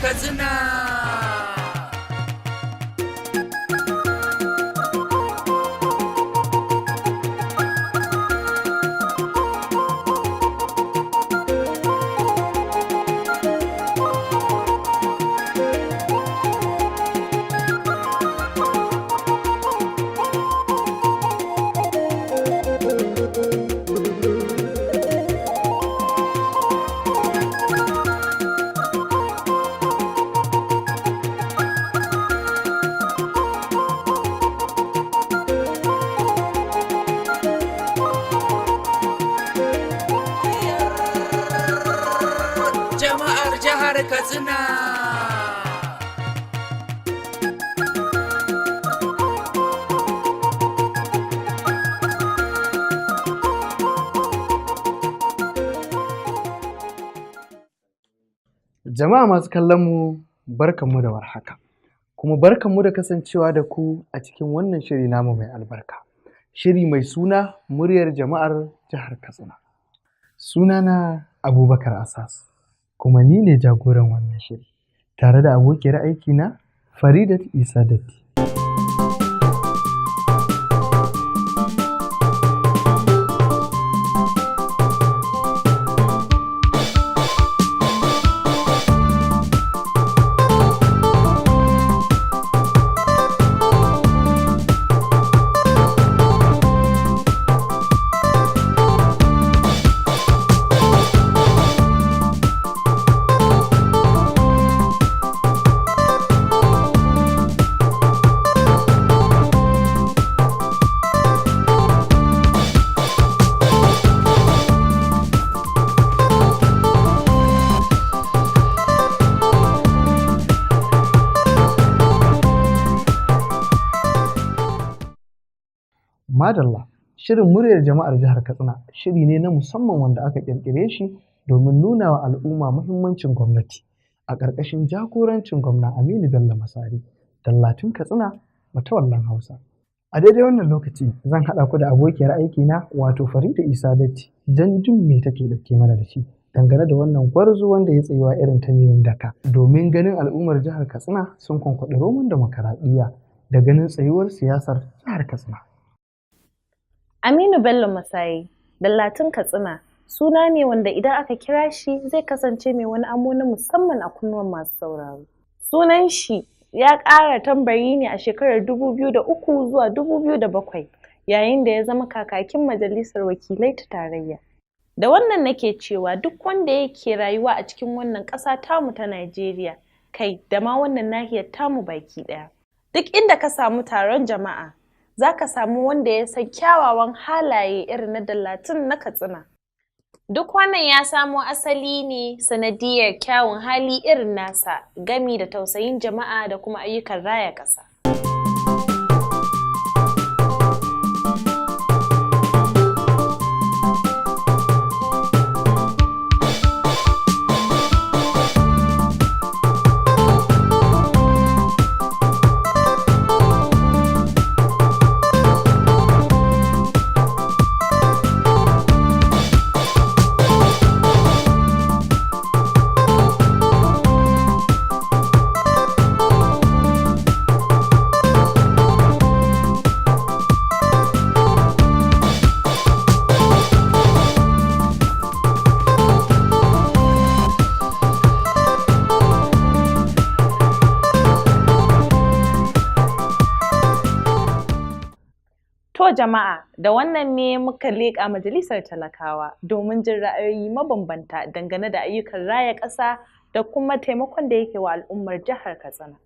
Katsina. Jama'ar jihar Katsina. Jama'a masu kallon mu, barkanmu da warhaka. Kuma barkanmu da kasancewa da ku a cikin wannan shiri namu mai albarka. Shiri mai suna Muryar Jama'ar Jihar Katsina. Sunana Abubakar Asas, kuma ni ne jagoran wannan shiri, tare da abokiyar aikina Faridat Isa Datti. Madalla, shirin Muryar Jama'ar Jihar Katsina shiri ne na musamman wanda aka ƙirƙire shi domin nuna wa al'umma muhimmancin gwamnati a ƙarƙashin jagorancin Gwamna Aminu Bello Masari, Dallatin Katsina, Matawallan Hausa. A daidai wannan lokaci zan haɗa ku da abokiyar aikina, wato Farida Isa Datti, don jin me take ɗauke mana da shi dangane da wannan gwarzo wanda ya tsayuwa irin ta miyan daka domin ganin al'ummar jihar Katsina sun kwankwaɗi roman demokaradiyya da ganin tsayuwar siyasar jihar Katsina. Aminu Bello Masari, Dallatin Katsina, suna ne wanda idan aka kira shi zai kasance mai wani amo na musamman a kunnuwan masu sauraro. Sunan shi ya ƙara tambari ne a shekarar 2003 zuwa 2007 yayin da ya zama kakakin Majalisar Wakilai ta Tarayya. Da wannan nake cewa duk wanda yake rayuwa a cikin wannan ƙasa tamu ta Najeriya, kai da ma wannan nahiyar tamu baki ɗaya. Duk inda ka samu taron jama'a, za ka samu wanda ya san kyawawan halaye irin na Dallatin na Katsina. Duk wannan ya samo asali ne sanadiyar kyawun hali irin nasa, gami da tausayin jama'a da kuma ayyukan raya ƙasa. To jama'a, da wannan ne muka leƙa majalisar talakawa domin jin ra'ayoyi mabambanta dangane da ayyukan raya ƙasa da kuma taimakon da yake wa al'ummar jihar Katsina.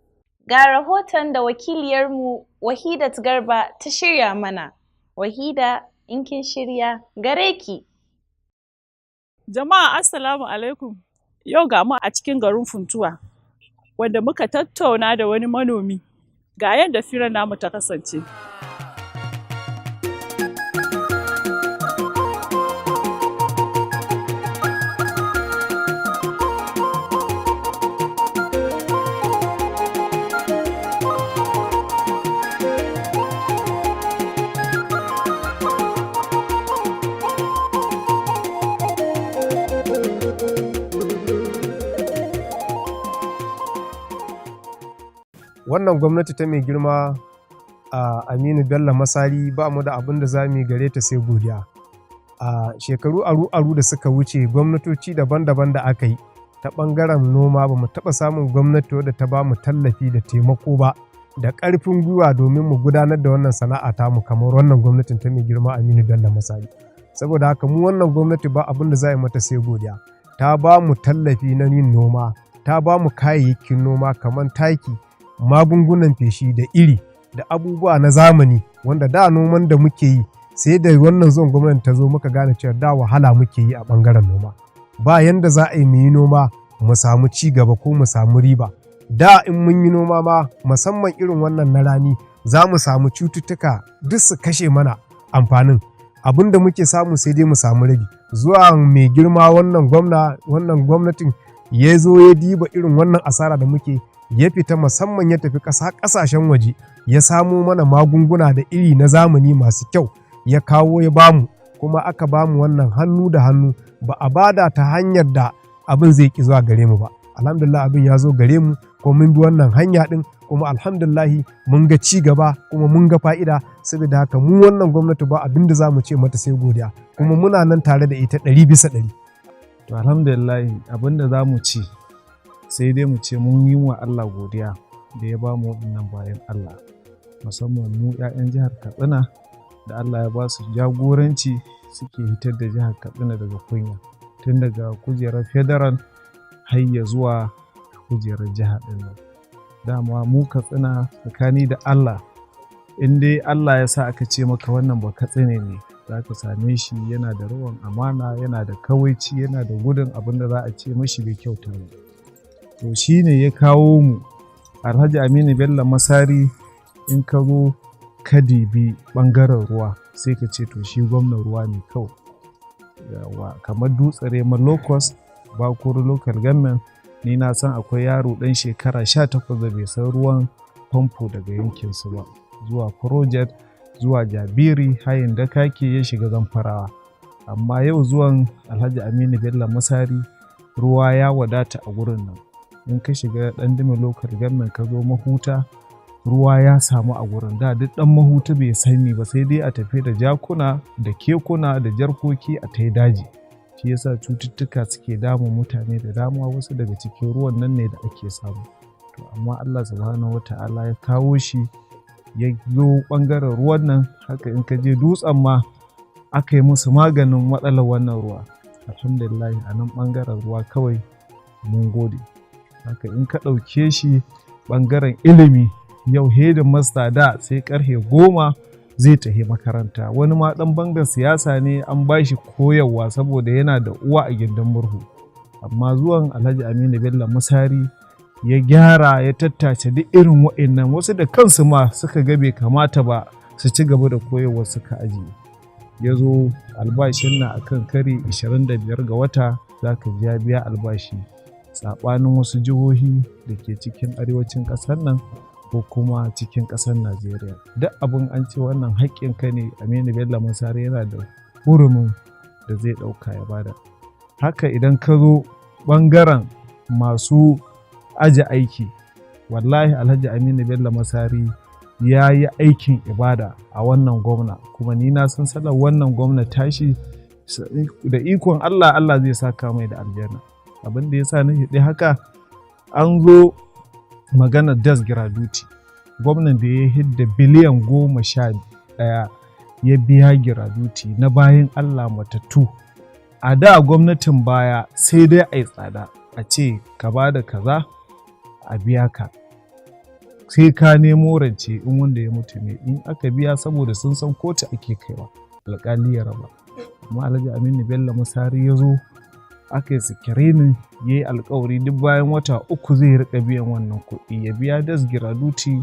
Ga rahoton da wakiliyarmu Wahidat Garba ta shirya mana. Wahida, in kin shirya, gare ki. Jama'a, Assalamu alaikum. Yau ga mu a cikin garin Funtuwa, wanda muka tattauna da wani manomi. Ga yadda firar namu ta kasance. Wannan gwamnati ta mai girma a Aminu Bello Masari, ba mu da abin da za mu yi gare ta sai godiya. A shekaru aru-aru da suka wuce, gwamnatoci daban-daban da aka yi ta ɓangaren noma, ba mu taɓa samun gwamnati wadda ta ba mu tallafi da taimako ba da ƙarfin gwiwa domin mu gudanar da wannan sana'a tamu kamar wannan gwamnatin ta mai girma Aminu Bello Masari. Saboda haka mu wannan gwamnati ba abin da za a yi mata sai godiya. Ta ba mu tallafi na yin noma, ta ba mu kayayyakin noma kamar taki, magungunan feshi da iri da abubuwa na zamani, wanda da noman da muke yi, sai da wannan zuwan gwamnati ta zo muka gane cewa da wahala muke yi a ɓangaren noma. Ba yanda za a yi mu yi noma mu samu ci gaba ko mu samu riba. Da in mun yi noma ma, musamman irin wannan na rani, za mu samu cututtuka duk su kashe mana amfanin. Abin da muke samu sai dai mu samu rabi. Zuwa mai girma wannan gwamna, wannan gwamnatin, ya zo ya diba irin wannan asara da muke, ya fita musamman ya tafi ƙasa ƙasashen waje ya samo mana magunguna da iri na zamani masu kyau, ya kawo ya bamu. Kuma aka bamu wannan hannu da hannu, ba a bada ta hanyar da abin zai ki zuwa gare mu ba. Alhamdulillah, abin ya zo gare mu ko mun bi wannan hanya din, kuma alhamdulillahi mun ga ci gaba kuma mun ga fa'ida. Saboda haka mu wannan gwamnati ba abin da za mu ce mata sai godiya, kuma muna nan tare da ita 100%. To, alhamdulillah, abin da za mu ci sai dai mu ce mun yi wa Allah godiya da ya ba mu waɗannan bayan Allah, musamman mu 'ya'yan jihar Katsina da Allah ya ba su jagoranci, suke hitar da jihar Katsina daga kunya, tun daga kujerar federal har ya zuwa kujerar jiha ɗin nan. Dama mu Katsina, tsakani da Allah, in dai Allah ya sa aka ce maka wannan ba Katsine ne, za ka same shi yana da riƙon amana, yana da kawaici, yana da gudun abin da za a ce mashi bai kyauta ba. To, shi ne ya kawo mu Alhaji Aminu Bello Masari. In ka zo ka dibi ɓangaren ruwa, sai ka ce to shi gwamnan ruwa ne kawai. Yawa, kamar Dutsen Rema Locust, Bakori Local Government, ni na san akwai yaro ɗan shekara 18 da bai san ruwan famfo daga yankinsu ba, zuwa project, zuwa Jabiri, hayin Dakake, ya shiga Zamfarawa. Amma yau zuwan Alhaji Aminu Bello Masari, ruwa ya wadata a gurin nan. In ka shiga Ɗan Local Government, ka zo Mahuta, ruwa ya samu a gurin. Da duk ɗan Mahuta bai sani ba, sai dai a tafi da jakuna da kekuna da jarkoki a tai daji. Shi yasa cututtuka suke damun mutane da dama, wasu daga cikin ruwan nan ne da ake samu. To, amma Allah Subhanahu Wata'ala ya kawo shi, ya zo ɓangaren ruwan nan. Haka in ka je Dutsen ma, aka yi musu maganin matsalar wannan ruwa. Alhamdulillah, a nan ɓangaren ruwa kawai mun gode. Haka in ka ɗauke shi ɓangaren ilimi, yau headmaster da sai karfe 10 zai tafi makaranta. Wani ma ɗan bangar siyasa ne an ba shi koyarwa saboda yana da uwa a gindin murhu. Amma zuwan Alhaji Aminu Bello Masari, ya gyara, ya tattace duk irin wa'innan. Wasu da kansu ma suka ga bai kamata ba su ci gaba da koyarwa, suka ajiye. Ya zo albashin na akan kari, 25 ga wata za ka ji ya biya albashi, saɓanin wasu jihohi da ke cikin arewacin ƙasar nan ko kuma cikin ƙasar Najeriya. Duk abin an ce wannan haƙƙinka ne, Aminu Bello Masari yana da hurumin da zai ɗauka ya bada. Haka idan ka zo ɓangaren masu aje aiki, wallahi Alhaji Aminu Bello Masari ya yi aikin ibada a wannan gwamna. Kuma ni na san salar wannan gwamna tashi, da ikon Allah, Allah zai saka mai da aljanna. Abin da ya sa na ɗi haka, an zo maganar das gratuity, gwamnan da ya hidda biliyan 11 ya biya gratuity na bayan Allah matattu. A da gwamnatin baya sai dai a yi tsada, a ce ka ba da kaza a biya ka, sai ka nemo rance. In wanda ya mutu ne, in aka biya, saboda sun san kotu ake kaiwa, alƙali ya raba. Amma Alhaji Aminu Bello Masari ya zo, aka yi screening, ya yi alkawari duk bayan wata 3 zai rika biyan wannan kuɗi, ya biya das gratuity,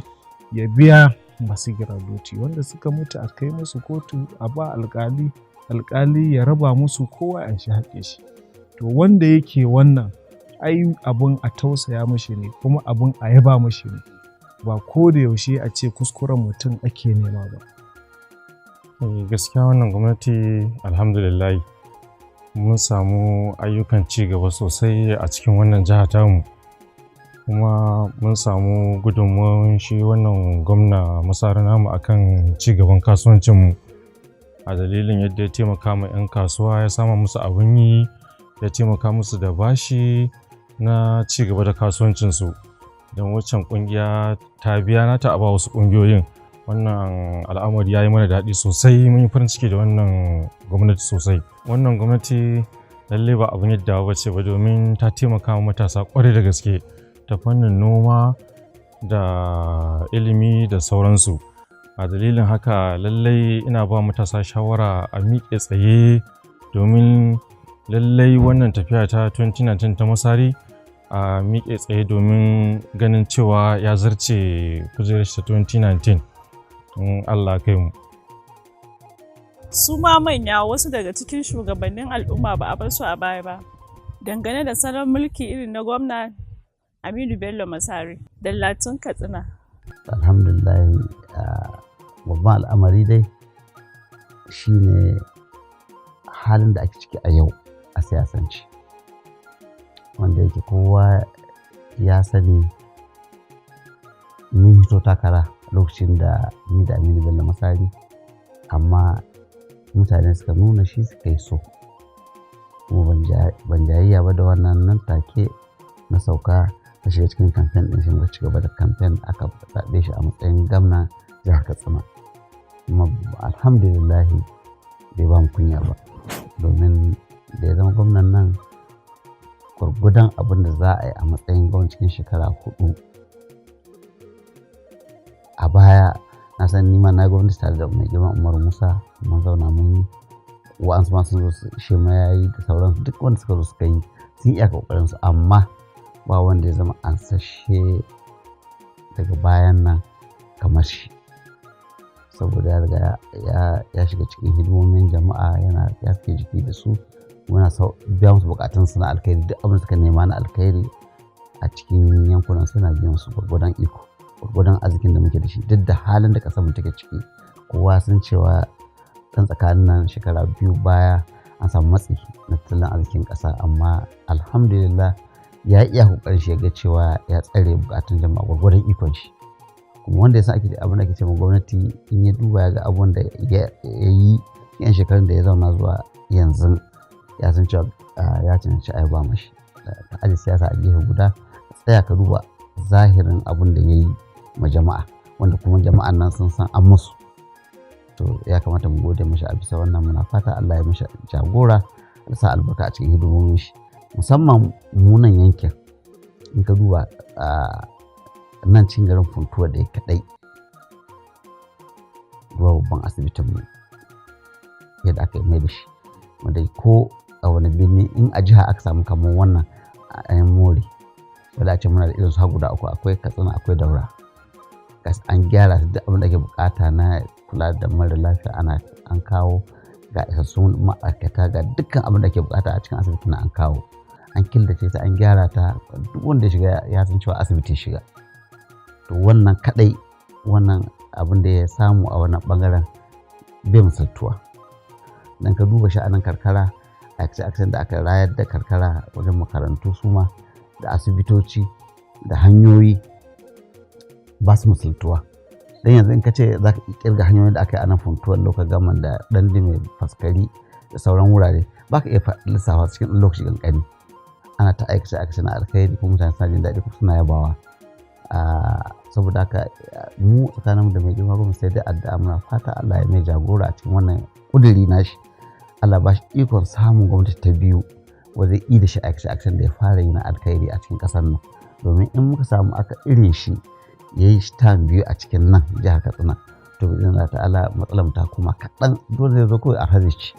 ya biya masu gratuity wanda suka mutu, a kai musu kotu, a ba alkali, alkali ya raba musu, kowa ya shi haƙe shi. To, wanda yake wannan ai abun a tausaya mashi ne, kuma abun a yaba mashi ne, ba ko da yaushe a ce kuskuren mutum ake nema ba. Gaskiya wannan gwamnati, alhamdulillah, mun samu ayyukan ci gaba sosai a cikin wannan jiha tamu. Kuma mun samu gudunmuwan shi wannan gwamna Masari namu akan ci gaban kasuwancinmu. A dalilin yadda ya taimaka ma 'yan kasuwa, ya sama musu abin yi, ya taimaka musu da bashi na ci gaba da kasuwancinsu. Don waccan kungiya ta biya nata, a ba wasu kungiyoyin. Wannan al'amari ya yi mana daɗi sosai, mun yi farin ciki da wannan gwamnati sosai. Wannan gwamnati lallai ba abin yadda ba ce ba, domin ta taimaka wa matasa kwarai da gaske ta fannin noma da ilimi da sauransu. A dalilin haka, lallai ina ba matasa shawara a miƙe tsaye, domin lallai wannan tafiya ta 2019 ta Masari, a miƙe tsaye domin ganin cewa ya zarce kujerar shi ta 2019 in Allah kai mu. Su ma manya, wasu daga cikin shugabannin al'umma, ba a bar su a baya ba dangane da salon mulki irin na gwamna Aminu Bello Masari, Dallatun Katsina. Alhamdulillah, babban al'amari dai shine halin da ake ciki a yau a siyasance, wanda yake kowa ya sani, mun hito takara lokacin da ni da Aminu Bello Masari, amma mutane suka nuna shi suka yi so, kuma ban jayayya ba da wannan. Nan take na sauka na shiga cikin kamfen ɗin shi, muka ci gaba da kamfen, aka zaɓe shi a matsayin gwamna jihar Katsina. Kuma alhamdulillahi bai ba mu kunya ba, domin da ya zama gwamnan nan, gwargwadon abin da za a yi a matsayin gwamna cikin shekara 4 a baya, na san nima na gwamnati tare da mai girma Umaru Musa, mun zauna mun yi wa'ansu ma sun zo su shi ma ya yi da sauransu. Duk wanda suka zo suka yi, sun iya kokarin su, amma ba wanda ya zama ansashe daga bayan nan kamar shi, saboda ya riga ya shiga cikin hidimomin jama'a, yana ya sake jiki da su, muna biya musu bukatun su na alkhairi. Duk abin da suka nema na alkhairi a cikin yankunan, suna biyan su gwargwadon iko, gwargwadon arzikin da muke da shi. Duk da halin da ƙasar mu take ciki, kowa sun cewa dan tsakanin nan shekara 2 baya an samu matsi na tattalin arzikin ƙasa, amma alhamdulillah ya iya kokarin shi ya ga cewa ya tsare bukatun jama'a gwargwadon ikon shi. Kuma wanda ya san ake abin da ake cewa gwamnati, in ya duba ya ga abun da ya yi yan shekarun da ya zauna zuwa yanzu, ya san cewa ya cancanci a ba mashi. Ka aje siyasa a gefe guda, tsaya ka duba zahirin abun da ya yi ma jama'a, wanda kuma jama'an nan sun san an musu. To, ya kamata mu gode mashi a bisa wannan. Muna fata Allah ya mashi jagora, ya sa albarka a cikin hidimomin shi, musamman mu nan yankin. In ka duba nan cikin garin Funtuwa da ya kadai zuwa babban asibitin mu, yadda aka yi mai da shi, wanda ko a wani birni in a jiha aka samu kamar wannan, a yan more, wanda a ce muna da irin su har guda uku, akwai Katsina, akwai Daura. An gyara su, duk abin da ake bukata na kula da mara lafiya ana an kawo, ga isassun ma'aikata, ga dukkan abin da ake bukata a cikin asibiti na an kawo, an killace ta, an gyara ta, duk wanda ya shiga ya san cewa asibiti shiga. To, wannan kadai, wannan abin da ya samu a wannan bangaren bai misaltuwa. Dan ka duba sha'anin karkara, aikace da aka rayar da karkara wajen makarantu su ma da asibitoci da hanyoyi, ba su misaltuwa. Dan yanzu in ka ce za ka kirga hanyoyin da aka yi a nan Funtuwar Local Government da Ɗan Faskari da sauran wurare, ba ka iya lissafa cikin ɗan lokaci kankani. Ana ta aikace aikace na alkhairi, kuma mutane suna jin daɗi kuma suna yabawa. Saboda haka mu tsakaninmu da mai girma gwamnati sai dai addu'a. Muna fata Allah ya mai jagora a cikin wannan ƙuduri nashi, Allah ba shi ikon samun gwamnati ta biyu wanda zai da shi aikace aikacen da ya fara yi na alkhairi a cikin ƙasar nan, domin in muka samu aka irin shi ya yi term biyu a cikin nan jihar Katsina, to bi Allah ta'ala matsalar ta kuma kaɗan, dole zai zo kawai a ci.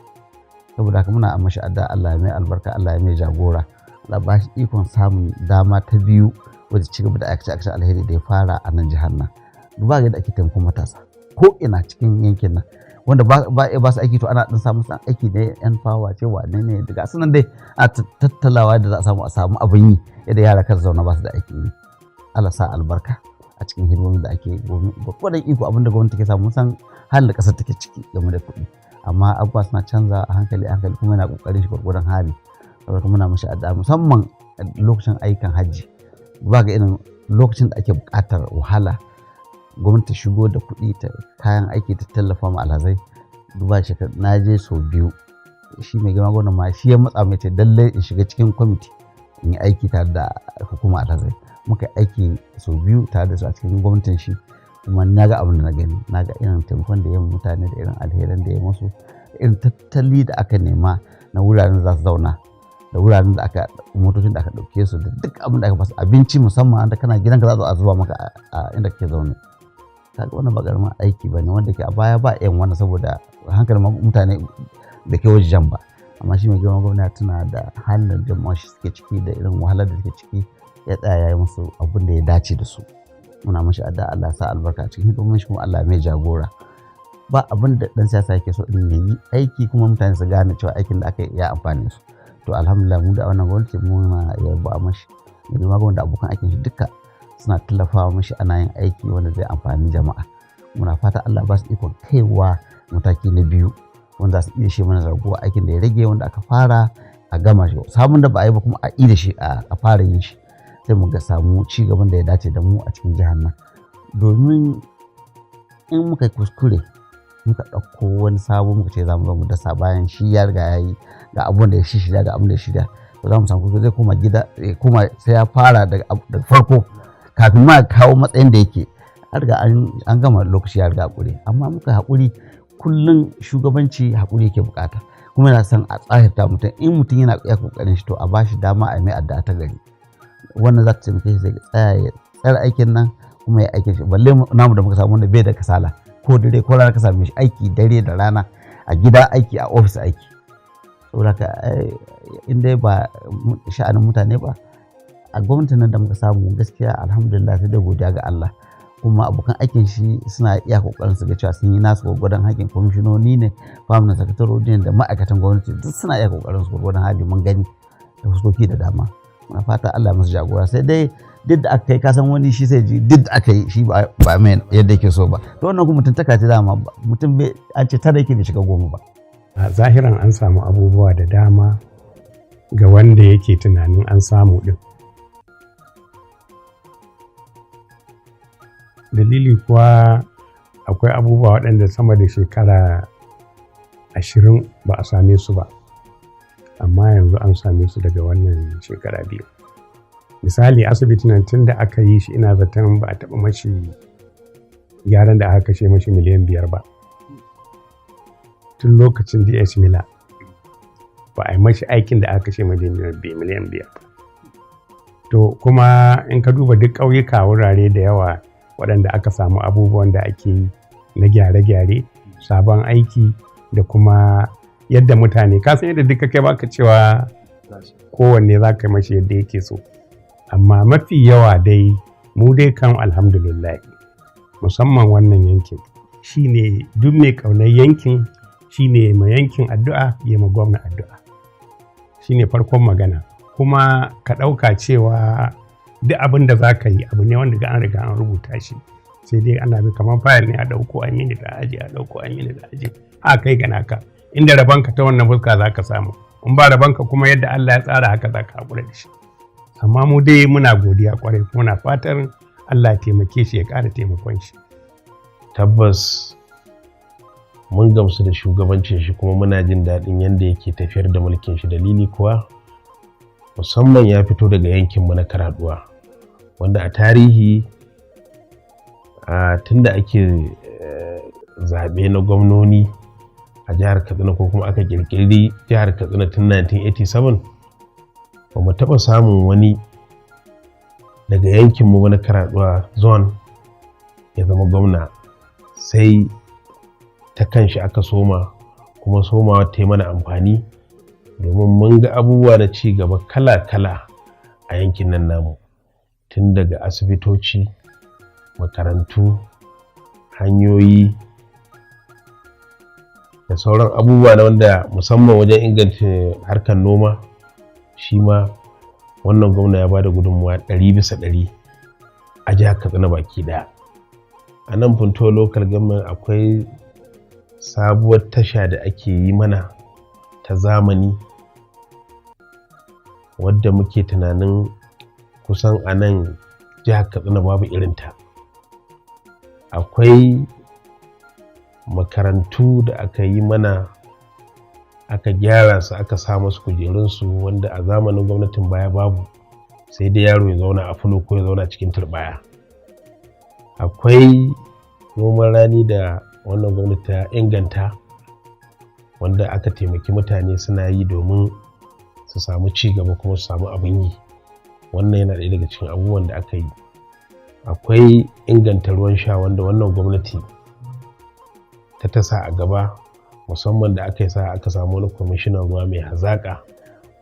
Saboda haka muna mashi addu'a, Allah ya mai albarka, Allah ya mai jagora, Allah ba shi ikon samun dama ta biyu wajen ci gaba da aikace aikace alheri da ya fara a nan jihar nan. Duba ga yadda ake taimakon matasa ko ina cikin yankin nan, wanda ba ba su aiki, to ana dan samu san aiki ne, yan fawa ce, wane ne, daga sunan dai a tattalawa da za a samu abin yi, yadda yara kan zauna ba su da aikin yi. Allah sa albarka a cikin hidimomin da ake gwagwadon iko, abinda gwamnati ke samu. San halin da kasar take ciki game da kuɗi, amma abubuwa suna canza a hankali a hankali, kuma yana kokarin shi gwargwadon hali. Saboda muna mashi addu'a, musamman lokacin ayyukan hajji. Ba ga irin lokacin da ake buƙatar wahala, gwamnati ta shigo da kuɗi ta kayan aiki ta tallafa ma alhazai. Duba shekaru na je sau biyu, shi mai girma gwamna ma shi ya matsa mai ce lallai in shiga cikin kwamiti in yi aiki tare da hukumar alhazai. Muka yi aiki sau biyu tare da su a cikin gwamnatin shi, kuma na ga abin da na gani, na ga irin taimakon da ya mutane da irin alheran da ya musu, da irin tattali da aka nema na wuraren da za su zauna, da wuraren da aka motocin da aka ɗauke su, da duk abin da aka basu, abinci musamman da kana gidanka za a zuba maka a inda kake zaune. Kaga wannan ba karamin aiki ba ne, wanda ke a baya ba yin wannan saboda hankalin mutane bai kai wajen ba. Amma shi mai girma gwamna tuna da halin da jama'a shi suke ciki da irin wahalar da suke ciki, ya tsaya ya yi musu abin da ya dace da su. Muna mashi addu'a Allah ya sa albarka a cikin hidimomin shi, kuma Allah mai jagora. Ba abin da dan siyasa yake so in yayi aiki kuma mutane su gane cewa aikin da aka yi ya amfane su. To alhamdulillah, mu da wannan gwamnati muna yaba mashi. Mai girma gwamnati da abokan aikin shi duka suna tallafawa mashi, ana yin aiki wanda zai amfani jama'a. Muna fata Allah ba su ikon kaiwa mataki na biyu wanda za su iya shi mana raguwa aikin da ya rage, wanda aka fara a gama shi, sabon da ba a yi ba kuma a yi da shi a fara yin shi, sai mu ga samu ci gaban da ya dace da mu a cikin jihar nan. Domin in muka yi kuskure muka ɗauko wani sabo muka ce za mu zo mu dasa bayan shi ya riga ya yi, ga abun da ya shirya, ga abun da ya shirya, to za mu samu kuskure, zai koma gida, ya koma sai ya fara daga farko kafin ma kawo matsayin da yake. An riga an gama, lokaci ya riga ƙure. Amma muka haƙuri, kullum shugabanci haƙuri yake bukata, kuma yana son a tsahirta mutum. In mutum yana iya kokarin shi, to a bashi dama, a mai addu'a ta gari. Wannan za ta taimake shi zai tsaya ya tsara aikin nan kuma ya aikin shi. Balle namu da muka samu wanda bai da kasala, ko dare ko rana ka same shi aiki, dare da rana, a gida aiki, a ofis aiki. Saboda haka in dai ba sha'anin mutane ba, a gwamnatin nan da muka samu, gaskiya alhamdulillah, sai dai godiya ga Allah. Kuma abokan aikin shi suna iya kokarin su ga cewa sun yi nasu gwagwadon hakkin. Kwamishinoni ne, permanent sakatarori ne, da ma'aikatan gwamnati, duk suna iya kokarin su gwagwadon hali, mun gani da fuskoki da dama. Muna fata Allah musu jagora. Sai dai duk da aka kai, kasan wani shi sai ji duk da aka yi shi ba mai yadda yake so ba. To wannan kuma mutuntaka ce dama, mutum bai an ce 9 yake bai shiga 10 ba. A zahiran an samu abubuwa da dama ga wanda yake tunanin an samu din. Dalili kuwa akwai abubuwa waɗanda sama da shekara 20 ba a same su ba, amma yanzu an same su daga wannan shekara 2. Misali, asibiti nan tun da aka yi shi ina zaton ba a taɓa mashi gyaran da aka kashe mashi miliyan 5 ba. Tun lokacin DS Miller ba a yi mashi aikin da aka kashe miliyan 5 ba. To kuma in ka duba duk ƙauyuka, wurare da yawa waɗanda aka samu abubuwan da ake yi na gyare-gyare, sabon aiki, da kuma yadda mutane, ka san yadda duka kai baka cewa kowanne za ka yi mashi yadda yake so, amma mafi yawa dai mu dai kan alhamdulillah, musamman wannan yankin, shine duk mai ƙaunar yankin shine ma yankin addu'a, ya ma gwamna addu'a, shine farkon magana. Kuma ka ɗauka cewa duk abin da za ka yi abu ne wanda an riga an rubuta shi, sai dai ana bi kamar fayil ne, a ɗauko an yi da aji, a ɗauko an yi da aji, a kai ga naka. Inda rabanka ta wannan fuska za ka samu, in ba rabanka kuma yadda Allah ya tsara haka za ka haƙura da shi. Amma mu dai muna godiya kwarai, muna fatan Allah ya taimake shi, ya ƙara taimakon shi. Tabbas mun gamsu da shugabancin shi, kuma muna jin daɗin yadda yake tafiyar da mulkin shi. Dalili kuwa musamman ya fito daga yankinmu na Karaduwa, wanda a tarihi a tunda ake zaɓe na gwamnoni a jihar Katsina, ko kuma aka ƙirƙiri jihar Katsina tun 1987, ba mu taɓa samun wani daga yankinmu na Karaduwa zone ya zama gwamna, sai ta kan shi aka soma. Kuma somawa ta yi mana amfani, domin mun ga abubuwa na ci gaba kala-kala a yankin nan namu, tun daga asibitoci, makarantu, hanyoyi da sauran abubuwa na wanda musamman wajen inganta harkar noma, shi ma wannan gwamna ya bada gudunmuwa 100% a jihar Katsina baki daya. A nan Funto Local Government akwai sabuwar tasha da ake yi mana ta zamani, wadda muke tunanin kusan Kusan a nan jihar Katsina babu irinta. Akwai makarantu da aka yi mana, aka gyara su, aka sa musu kujerunsu, wanda a zamanin gwamnatin baya babu, sai dai yaro ya zauna a fulo ko ya zauna cikin turbaya. Akwai noman rani da wannan gwamnati ta inganta, wanda aka taimaki mutane suna yi domin su samu ci gaba kuma su samu abin yi. Wannan yana ɗaya daga cikin abubuwan da aka yi. Akwai inganta ruwan sha, wanda wannan gwamnati ta tasa a gaba, musamman da aka yi sa aka samu wani kwamishinan ruwa mai hazaƙa,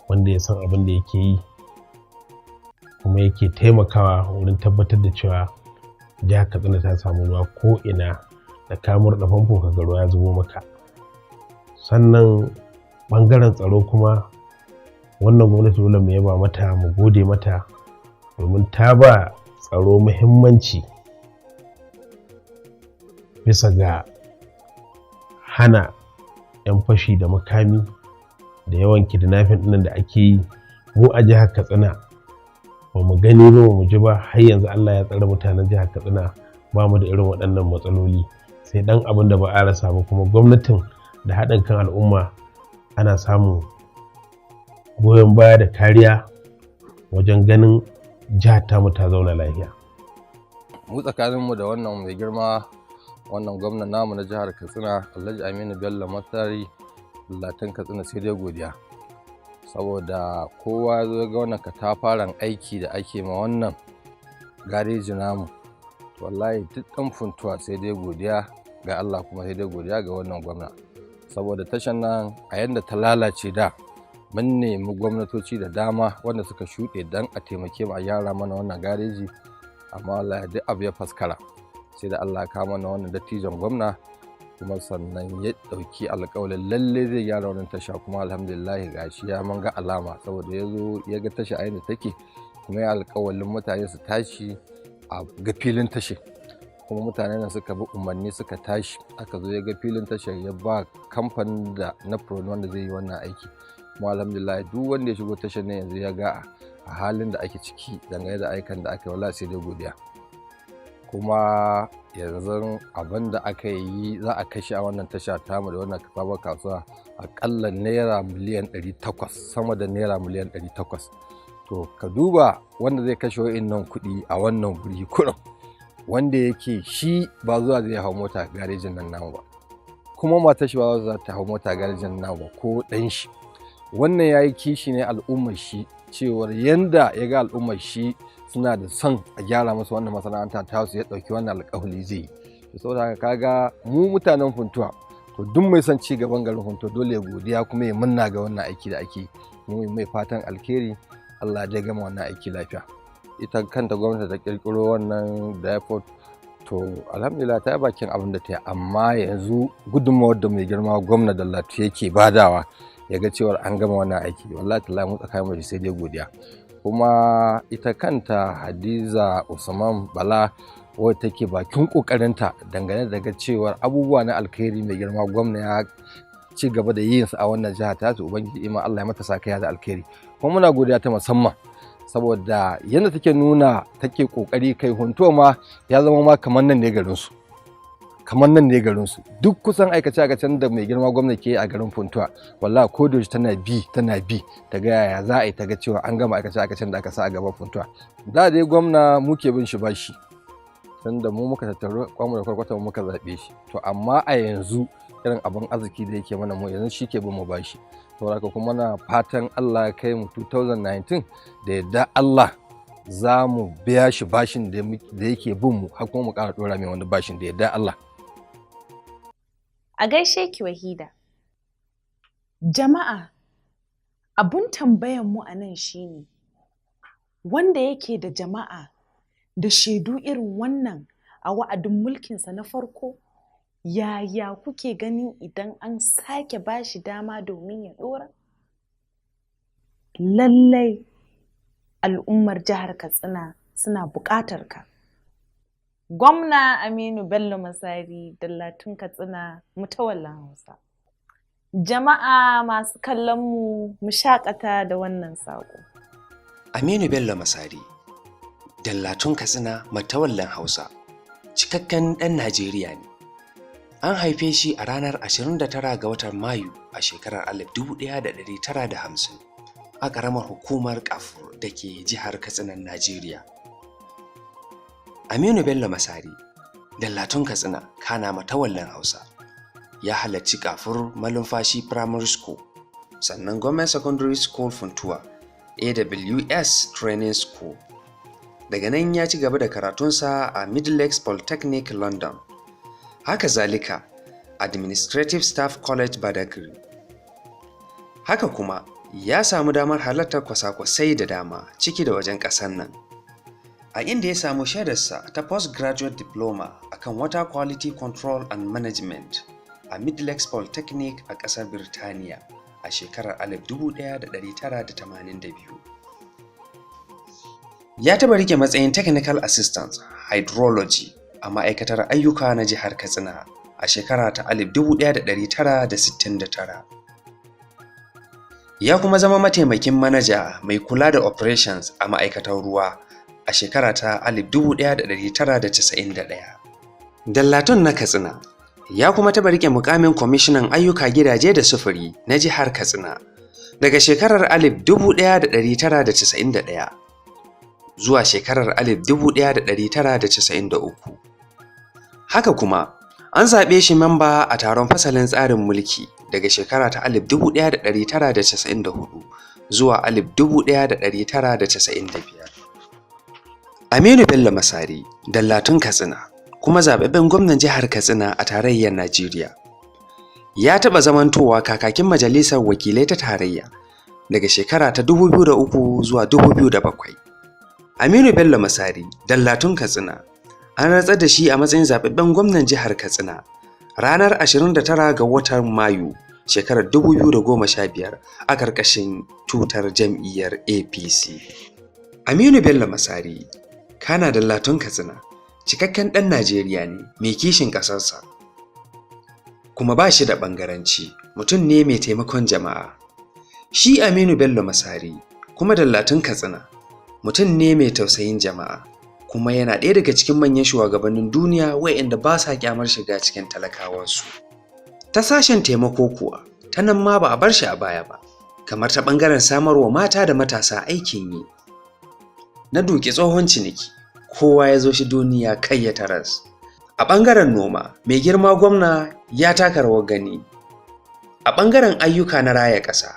wanda ya san abin da yake yi kuma yake taimakawa wurin tabbatar da cewa jihar Katsina ta samu ruwa ko ina da ka murɗa famfo ka ga ruwa ya zubo maka. Sannan ɓangaren tsaro kuma, wannan gwamnati dole mu yaba mata, mu gode mata, domin ta ba tsaro muhimmanci bisa ga hana 'yan fashi da makami da yawan kidnapping ɗin da ake yi. Mu a jihar Katsina ba mu gani ba, mu ji ba. Har yanzu Allah ya tsare mutanen jihar Katsina, ba mu da irin waɗannan matsaloli, sai ɗan abin da ba a rasa ba. Kuma gwamnatin da haɗin kan al'umma ana samun goyon baya da kariya wajen ganin jihar tamu ta zauna lafiya. Mu tsakaninmu da wannan mai girma, wannan gwamnan namu na jihar Katsina, Alhaji Aminu Bello Masari, Latin Katsina, sai dai godiya, saboda kowa ya zo ga wannan katafaren aiki da ake ma wannan gareji namu. Wallahi duk ɗan Funtuwa sai dai godiya ga Allah, kuma sai dai godiya ga wannan gwamna, saboda tashan nan a yadda ta lalace da, mun nemi gwamnatoci da dama wanda suka shuɗe don a taimake mu a gyara mana wannan gareji, amma wallahi duk abu ya faskara, sai da Allah ya kawo mana wannan dattijon gwamna, kuma sannan ya ɗauki alƙawalin lalle zai gyara wannan tasha. Kuma alhamdulillah gashi ya mun ga alama, saboda ya zo ya ga tasha a yadda take, kuma ya alƙawalin mutane su tashi a ga filin tashe, kuma mutane nan suka bi umarni suka tashi, aka zo ya ga filin tashar, ya ba kamfanin da na wanda zai yi wannan aiki. Kuma alhamdulillah duk wanda ya shigo tashar ne yanzu ya ga a halin da ake ciki dangane da aikan da aka yi, wallahi sai dai godiya. Kuma yanzu abin da aka yi za a kashe a wannan tasha tamu da wannan sabon kasuwa akalla naira miliyan 800, sama da naira miliyan 800. To ka duba wanda zai kashe wa'innan kuɗi a wannan guri kurum, wanda yake shi ba zuwa zai hau mota garejin nan namu ba, kuma matar shi ba za ta hau mota garejin nan namu ba, ko ɗan shi. Wannan ya yi kishi ne al'ummar shi, cewar yanda ya ga al'ummar shi suna da son a gyara musu wannan masana'anta ta su, ya ɗauki wannan alƙawali zai yi. Saboda haka kaga mu mutanen Funtuwa, to duk mai son ci gaban garin Funtuwa dole ya godiya kuma ya munna ga wannan aiki da ake mu mai fatan alheri, Allah ya gama wannan aiki lafiya. Ita kanta gwamnati ta kirkiro wannan depot, to alhamdulillah ta yi bakin abin da ta yi, amma yanzu gudunmawar da mai girma gwamna Dallatu yake badawa ya ga cewar an gama wannan aiki, wallahi tallahi mu tsakanin mu sai dai godiya. Kuma ita kanta Hadiza Usman Bala, wadda take bakin kokarinta dangane da ga cewar abubuwa na alkhairi mai girma gwamna ya ci gaba da yin su a wannan jiha ta su, ubangiji ima Allah ya mata sakaya da alkhairi. Kuma muna godiya ta musamman, saboda yadda take nuna take kokari, kai Huntuwa ma ya zama ma kamar nan ne garin su, kamar nan ne garin su. Duk kusan aikace aikacen da mai girma gwamna ke a garin Funtuwa, wallahi ko da tana bi, tana bi ta ga yaya za a yi ta ga cewa an gama aikace aikacen da aka sa a gaban Funtuwa. Da dai gwamna muke bin shi bashi, tunda mu muka tattaru kwamu da kwarkwata mu muka zaɓe shi. To amma a yanzu irin abin arziki da yake mana, mu yanzu shi ke bin mu bashi. Saboda haka kuma na fatan Allah ya kai mu 2019, da yadda Allah za mu biya shi bashin da yake bin mu, har kuma mu ƙara ɗora mai wani bashin da yadda Allah. A gaishe ki, Wahida. Jama'a, abun tambayan mu a nan shine, wanda yake da jama'a da shaidu irin wannan a wa'adin mulkinsa na farko, yaya kuke ganin idan an sake bashi dama domin ya ɗora? Lallai al'ummar jihar Katsina suna buƙatar ka. Gwamna Aminu Bello Masari, Dallatun Katsina, mutawallan Hausa. Jama'a masu kallon mu, mu shaƙata da wannan saƙo. Aminu Bello Masari, Dallatun Katsina, Matawallan Hausa, cikakken ɗan Najeriya ne. An haife shi a ranar 29 ga watan Mayu a shekarar 1950 a ƙaramar hukumar Kafur da ke jihar Katsinan Najeriya. Aminu Bello Masari, Dallatun Katsina, kana Matawallan Hausa, ya halarci Kafur Malumfashi Primary School, sannan Government Secondary School Funtua, AWS Training School. Daga nan ya ci gaba da karatunsa a Middlesex Polytechnic London. Haka zalika, Administrative Staff College Badagry. Haka kuma, ya samu damar halartar kwasa-kwasai da dama ciki da wajen ƙasar nan, a inda ya samu shaidarsa ta Postgraduate Diploma akan Water Quality Control and Management a Middlesex Polytechnic a ƙasar Birtaniya a shekarar 1982. Ya taɓa rike matsayin Technical Assistant Hydrology a ma'aikatar ayyuka na jihar Katsina a shekara ta 1969. Ya kuma zama mataimakin manaja mai kula da operations a ma'aikatar ruwa a shekara ta 1991. Dallatun na Katsina ya kuma taɓa riƙe mukamin kwamishinan ayyuka, gidaje da sufuri na jihar Katsina daga shekarar 1991 zuwa shekarar 1993. Haka kuma, an zaɓe shi memba a taron fasalin tsarin mulki daga shekara ta 1994 zuwa 1995. Aminu Bello Masari, Dallatun Katsina, kuma zaɓaɓɓen gwamnan jihar Katsina a tarayyar Najeriya, ya taɓa zamantowa kakakin Majalisar Wakilai ta Tarayya daga shekara ta 2003 zuwa 2007. Aminu Bello Masari, Dallatun Katsina, an rantsar da shi a matsayin zaɓaɓɓen gwamnan jihar Katsina ranar 29 ga watan Mayu shekarar 2015 a ƙarƙashin tutar jam'iyyar APC. Aminu Bello Masari, kana Dallatun Katsina, cikakken ɗan Najeriya ne mai kishin ƙasarsa, kuma ba shi da ɓangaranci, mutum ne mai taimakon jama'a. Shi Aminu Bello Masari, kuma Dallatun Katsina, mutum ne mai tausayin jama'a, kuma yana ɗaya daga cikin manyan shugabannin duniya waɗanda ba sa ƙyamar shiga cikin talakawansu. Ta sashen taimako kuwa, ta nan ma ba a bar shi a baya ba, kamar ta ɓangaren samarwa mata da matasa aikin yi. Na duki tsohon ciniki, kowa ya zo shi duniya kai ya taras. A ɓangaren noma, mai girma gwamna ya taka rawar gani. A ɓangaren ayyuka na raya ƙasa,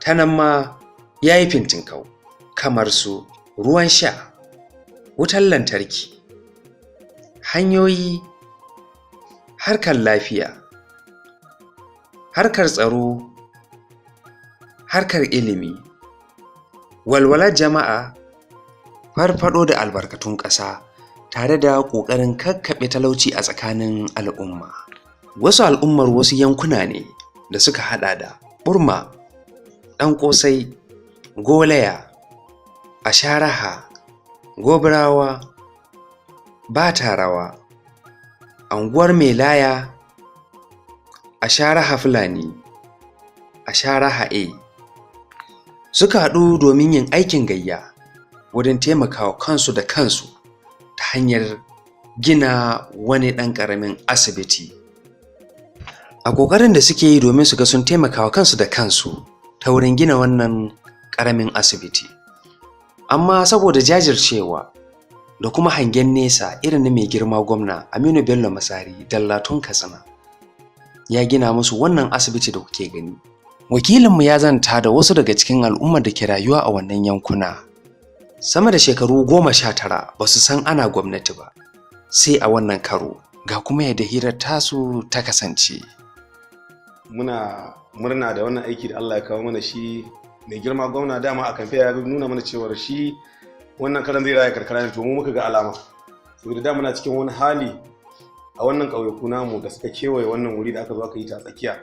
ta nan ma ya yi fintinkau, kamar su ruwan sha, wutar lantarki, hanyoyi, harkar lafiya, harkar tsaro, harkar ilimi, walwalar jama'a, farfaɗo da albarkatun ƙasa, tare da ƙoƙarin kakkaɓe talauci a tsakanin al'umma. Wasu al'ummar wasu yankuna ne da suka haɗa da Burma, Ɗan Ƙosai, Golaya, Asharaha, Gobirawa, Batarawa, Anguwar Mailaya, Asharaha Fulani, Asharaha A. Suka haɗu domin yin aikin gayya wurin taimakawa kansu da kansu ta hanyar gina wani ɗan ƙaramin asibiti. A ƙoƙarin da suke yi domin su ga sun taimakawa kansu da kansu ta wurin gina wannan ƙaramin asibiti. Amma saboda jajircewa da kuma hangen nesa irin na mai girma gwamna Aminu Bello Masari, Dallatun Katsina, ya gina musu wannan asibiti da kuke gani. Wakilinmu ya zanta da wasu daga cikin al'ummar da ke rayuwa a wannan yankuna. Sama da shekaru 19 ba su san ana gwamnati ba, sai a wannan karo. Ga kuma yadda hirar tasu ta kasance. Muna murna da wannan aiki da Allah ya kawo mana shi mai girma gwamna. Dama a kamfe ya nuna mana cewar shi wannan karan zai raya karkara ne. To, mu muka ga alama, saboda da muna cikin wani hali a wannan ƙauyaku namu da suka kewaye wannan wuri da aka zo aka yi ta tsakiya.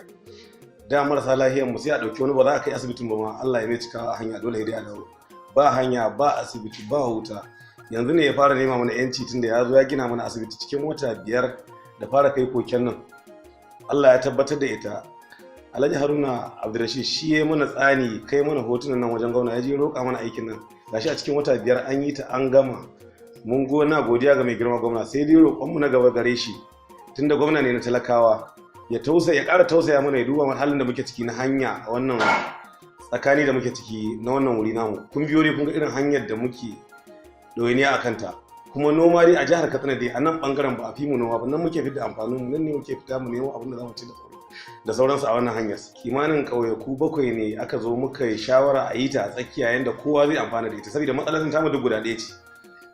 Da marasa lahiyar mu sai a ɗauki wani ba za a kai asibitin ba ma, Allah ya mai cika a hanya, dole dai a dawo. Ba hanya, ba asibiti, ba wuta. Yanzu ne ya fara nema mana yanci, tunda ya zo ya gina mana asibiti cikin wata 5 da fara kai koken nan. Allah ya tabbatar da ita. Alhaji Haruna Abdulrashid shi ya mana tsani kai mana hotunan nan wajen gwamna, ya je roƙa mana aikin nan. Gashi a cikin wata 5 an yi ta an gama. Mun gona godiya ga mai girma gwamna, sai dai roƙonmu na gaba gare shi, tunda gwamna ne na talakawa, ya tausaya, ya ƙara tausaya mana, ya duba halin da muke ciki na hanya a wannan tsakani da muke ciki na wannan wuri namu. Kun biyo dai kun ga irin hanyar da muke ɗawainiya a kanta. Kuma noma dai a jihar Katsina dai a nan bangaren ba a fi mu noma ba. Nan muke fidda amfanin mu, nan ne muke fita mu nemo abin da za mu ci da sauransu a wannan hanyar. Kimanin ƙauyaku 7 ne aka zo muka yi shawara a yi ta a tsakiya yanda kowa zai amfana da ita, saboda matsalar tamu duk guda ɗaya ce.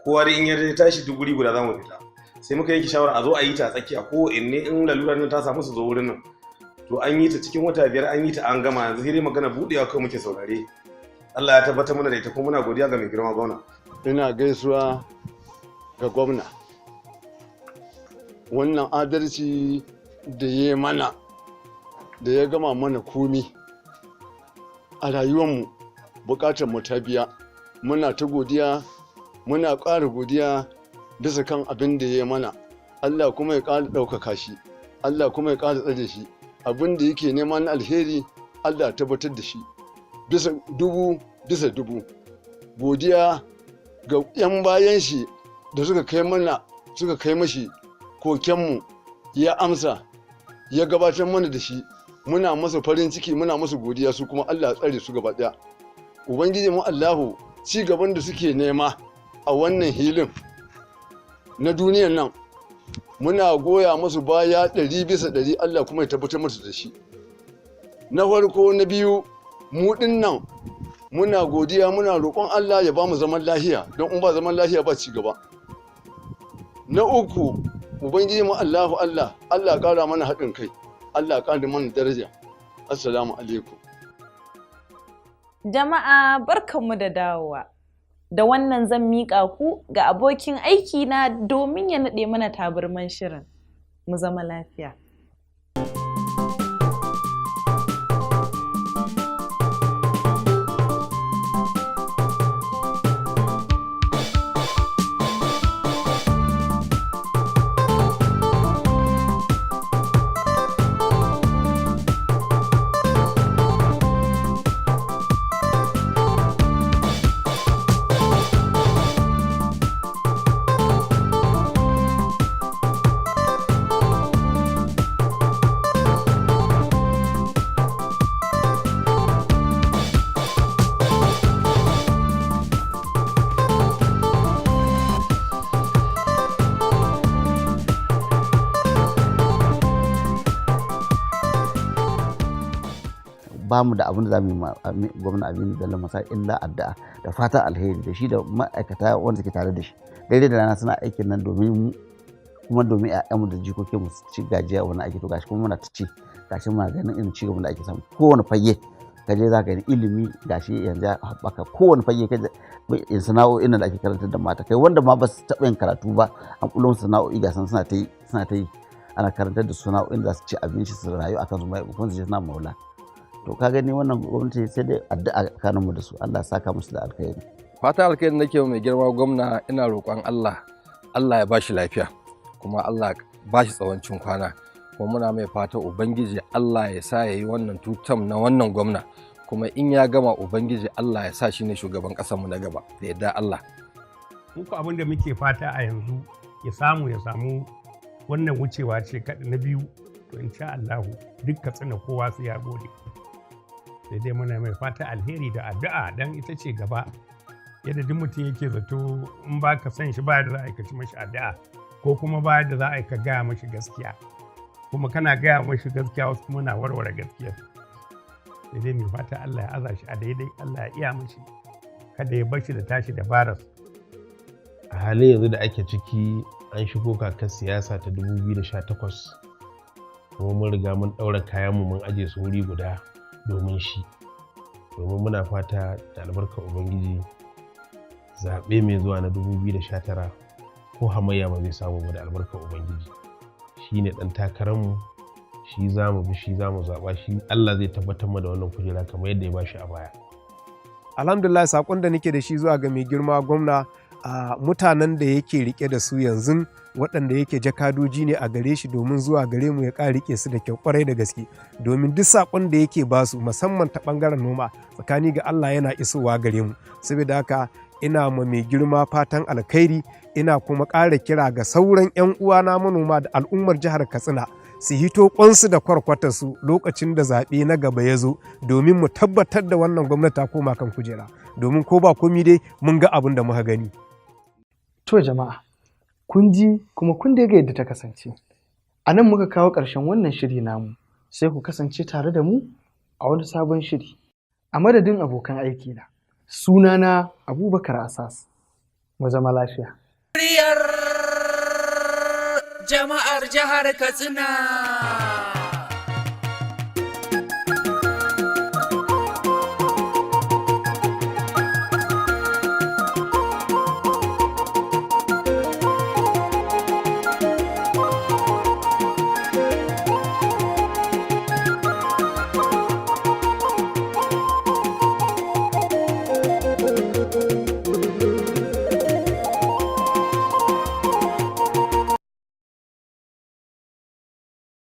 Kowa dai in ya tashi duk guri guda za mu fita. Sai muka yanke shawara a zo a yi ta a tsakiya, ko in ne in lalura nan ta samu su zo wurin nan. To an yi ta cikin wata 5, an yi ta an gama. Yanzu sai dai magana buɗewa kawai muke saurare. Allah ya tabbatar mana da ita, kuma muna godiya ga mai girma gwamna. Ina gaisuwa ga gwamna, wannan adalci da ya mana, da ya gama mana komi a rayuwarmu, bukatar mu ta biya. Muna ta godiya, muna ƙara godiya bisa kan abin da ya mana. Allah kuma ya ƙara ɗaukaka shi, Allah kuma ya ƙara tsare shi. Abin da yake nema na alheri, Allah ya tabbatar da shi bisa dubu bisa dubu. Godiya ga 'yan bayan shi da suka kai mana, suka kai mashi kokenmu, ya amsa, ya gabatar mana da shi. Muna masa farin ciki, muna masa godiya. Su kuma Allah ya tsare su gaba ɗaya. Ubangiji mu Allahu, ci gaban da suke nema a wannan hilin na duniyan nan, muna goya masu baya 100%. Allah kuma ya tabbatar musu da shi. Na farko, na biyu, mu ɗin nan muna godiya, muna roƙon Allah ya ba mu zaman lahiya, don in ba zaman lahiya ba ci gaba. Na uku, Ubangiji mu Allahu, Allah Allah ƙara mana haɗin kai, Allah ƙara mana daraja. Assalamu alaikum. Jama'a, barkanmu da dawowa. Da wannan zan miƙa ku ga abokin aiki na domin ya naɗe mana tabarman shirin. Mu zama lafiya. Ba mu da abin da za mu yi ma gwamna Aminu Bello Masari illa addu'a da fatan alheri, da shi da ma'aikata wanda suke tare da shi. Daidai da rana suna aikin nan domin mu, kuma domin 'ya'yanmu da jikokinmu su ci gajiya wani aiki. To gashi kuma muna ta ci, gashi muna ganin irin ci gaban da ake samu. Kowane fage ka je za ka gani ilimi, gashi yanzu ya haɓaka. Kowane fage ka je, sana'o'in da ake karantar da mata, kai wanda ma ba su taɓa yin karatu ba, an ƙulo musu sana'o'i, ga suna ta yi, suna ta yi, ana karantar da sana'o'in da za su ci abinci su rayu a kansu, kuma su je suna maula. To ka gani, wannan gwamnati sai dai addu'a tsakanin mu da su, Allah saka musu da alkhairi. Fatan alkhairi nake mai girma gwamna. Ina roƙon Allah, Allah ya bashi lafiya, kuma Allah bashi tsawancin kwana. Kuma muna mai fata Ubangiji Allah ya sa ya yi wannan tutam na wannan gwamna, kuma in ya gama, Ubangiji Allah ya sa shi ne shugaban ƙasarmu na gaba da yadda Allah. Muku abin da muke fata a yanzu, ya samu wannan wucewa ce kaɗai na biyu. To insha Allahu duk Katsina kowa sai ya gode. Sai dai muna mai fata alheri da addu'a, dan ita ce gaba. Yadda duk mutum yake zato, in ba ka san shi ba da za a ci mashi addu'a, ko kuma ba da za a ka gaya mashi gaskiya, kuma kana gaya mashi gaskiya wasu kuma na warware gaskiya. Sai dai mai fata Allah ya aza shi a daidai, Allah ya iya mashi, kada ya bar shi da tashi da baras. A halin yanzu da ake ciki, an shigo kakar siyasa ta 2018, kuma mun riga mun ɗaura kayanmu mun aje su wuri guda domin shi, domin muna fata da albarkar Ubangiji zaɓe mai zuwa na 2019 ko hamayya ba zai samu ba. Da albarkar Ubangiji shi ne ɗan takararmu, shi za mu bi, shi za mu zaɓa, shi Allah zai tabbatar da wannan kujera kamar yadda ya ba shi a baya. Alhamdulillah, sakon da nake da shi zuwa ga mai girma gwamna, a mutanen da yake rike da su yanzu, waɗanda yake jakadoji ne a gare shi domin zuwa gare mu, ya ƙara rike su da kyau kwarai da gaske, domin duk sakon da yake ba su, musamman ta ɓangaren noma, tsakani ga Allah yana isowa gare mu. Saboda haka Ina ma mai girma fatan alkhairi, ina kuma ƙara kira ga sauran 'yan uwana manoma da al'ummar jihar Katsina su hito kwansu da kwarkwatarsu lokacin da zaɓe na gaba ya zo, domin mu tabbatar da wannan gwamnati ta koma kan kujera, domin ko ba komi dai mun ga abin da muka gani. To jama'a, kun ji kuma kun dai ga yadda ta kasance. A nan muka kawo ƙarshen wannan shiri namu, sai ku kasance tare da mu a wani sabon shiri. A madadin abokan aikina, sunana Abubakar Asas, mu zama lafiya. Muryar jama'ar jihar Katsina.